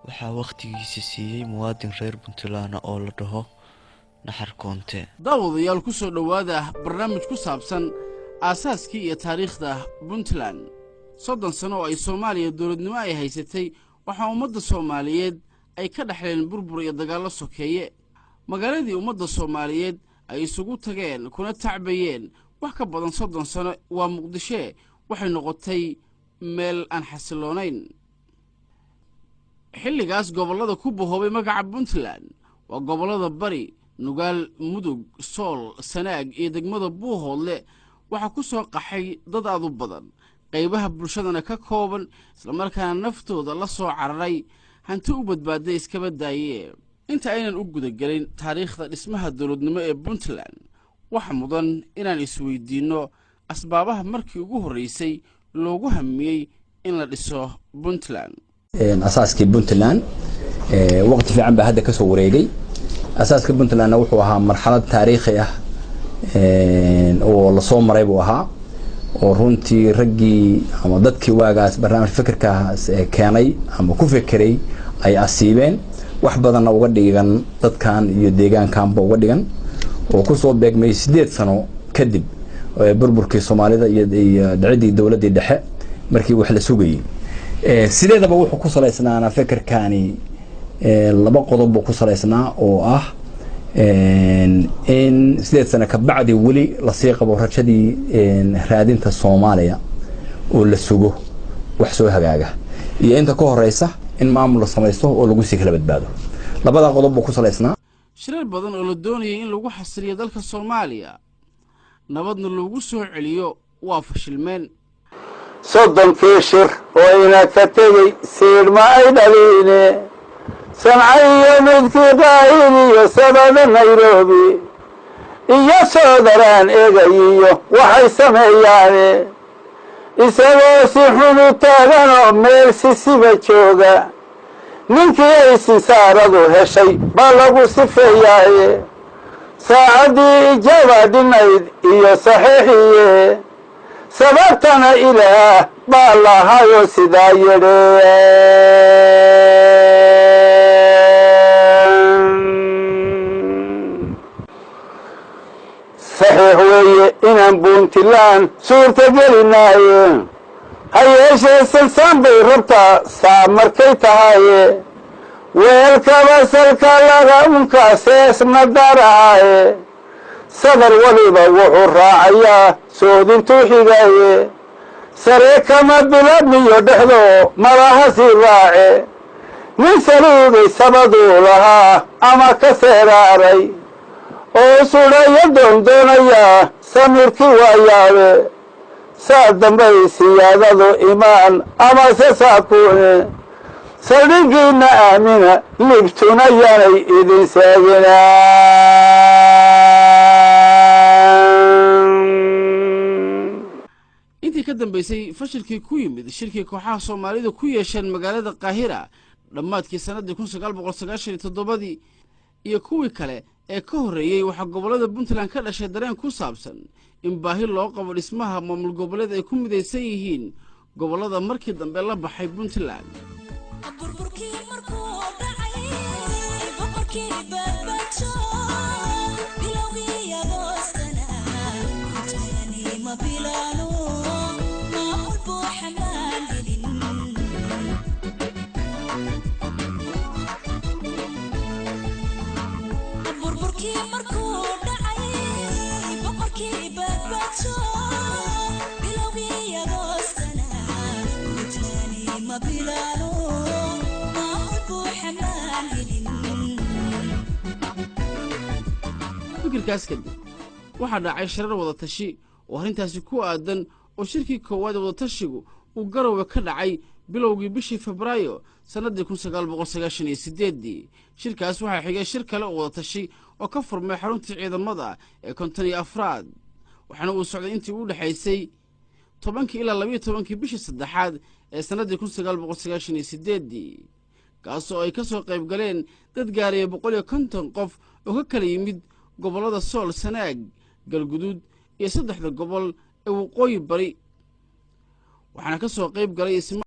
Waxaa wakhtigiisa siiyey muwaadin reer Puntland oo la dhaho Naxar Koonte. Daawadayaal, ku soo dhowaada barnaamij ku saabsan aasaaskii iyo taariikhda Puntland. 30 sano oo ay Soomaaliya dowladnimo ay haysatay, waxaa ummadda Soomaaliyeed ay ka dhexleen burbur iyo dagaallo sokeeye. Magaaladii ummadda Soomaaliyeed ay isugu tageen kuna tacbayeen wax ka badan 30 sano waa Muqdishee, waxay noqotay meel aan xasiloonayn. Xilligaas gobollada ku bahoobay magaca Puntland waa gobollada Bari, Nugaal, Mudug, Sool, Sanaag iyo degmada Buuhoodle. Waxaa ku soo qaxay dad aad u badan, qaybaha bulshadana ka kooban, islamarkaana naftooda la soo cararay, hanti u badbaaday iskaba daaye. Inta aynan u gudagelin taariikhda dhismaha dowladnimo ee Puntland, waxa mudan inaan isweydiinno asbaabaha markii ugu horreysay loogu hamiyey in la dhiso Puntland. Asaaskii Puntland waqti fiican baa hadda kasoo wareegay. Asaaska Puntlandna wuxuu ahaa marxalad taariikhi ah oo lasoo maray buu ahaa, oo runtii raggii ama dadkii waagaas barnaamij fikirkaas keenay ama ku fekeray ay asiibeen, wax badanna uga dhigan dadkan iyo deegaankanba uga dhigan, oo kusoo beegmay 8 sano kadib burburkii Soomaalida iyo dhicidii dowladdii dhexe markii wax la sugayey. Sideedaba wuxuu ku salaysnaana fikirkani laba qodob buu ku salaysnaa, oo ah in 8 sano ka bacdi weli lasii qabo rajadii raadinta Soomaaliya oo la sugo wax soo hagaaga, iyo inta ka horeysa in maamul la samaysto oo lagu sii kala badbaado. Labada qodob buu ku salaysnaa. Shirar badan oo la doonayay in lagu xasiliyo dalka Soomaaliya, nabadna loogu soo celiyo, waa fashilmeen. 30kii shir oo ina ka tegey siidhma ay dhaliine, Sancaiyo midkii Qaahir iyo sabada Nairobi iyo soodaraan eegayiyo waxay sameeyaane, isagoo si xun u taaganoo meel sisiba jooga, ninkii ay sinsaaradu heshay baa lagu sifeeyaaye, saacaddii ijaaba dhinayd iyo saxiixiye, sababtana Ilaah baa lahayo sidaa yidhi. Saxiix weeye inaan Puntland suurta gelinaaye, ha yeeshee sansaan bay rabtaa saa markay tahaye, weelkaba salka laga unka seesna daraaye, sadar waliba wuxuu raacayaa soodintuu xigaye, sare kama bilaabmiyo dhexdo malaha sii raace, nin saluugay sabaduu lahaa ama ka seeraaray oo sudhaya doondoonaya samirkii waayaabe, saa dambay siyaadadu imaan amase saakuune, saldhigiina aamina libtuna yanay idin seeginaa. Intii ka dambaysay fashilkii ku yimid shirkii kooxaha Soomaalida ku yeesheen magaalada Qaahira dhammaadkii sannaddii 1997dii iyo kuwii kale ee ka horreeyey, waxaa gobollada Puntland ka dhashay dareen ku saabsan in baahi loo qabo dhismaha maamul goboleed ay ku midaysan yihiin gobollada markii dambe la baxay Puntland. Burburkii markuu dhacay, boqorkii badbadsho, bilowgii agoostana Puntland ma bilaano maamul buuxa maan helin. Burburkii markuu dhacay, boqorkii badbadsho, bilowgii agoostana Puntland ma bilaano maamul buuxa maan helin. Fikirkaas kadib waxaa dhacay shirar wadatashi oo arrintaasi ku aadan, oo shirkii koowaad ee wadatashigu uu Garowe ka dhacay bilowgii bishii Febraayo sannaddii 1998dii. Shirkaas waxaa xigay shir kale oo wadatashi oo ka furmay xaruntii ciidamada ee 54aad, waxaana uu socday intii u dhexaysay 10kii ilaa 12kii bishii saddexaad ee sannaddii 1998dii, kaasoo ay ka soo qayb galeen dad gaaraya 150 qof oo ka kala yimid gobollada Sool, Sanaag, Galguduud iyo saddexda gobol ee Waqooyi Bari. Waxaana ka soo qayb galay isma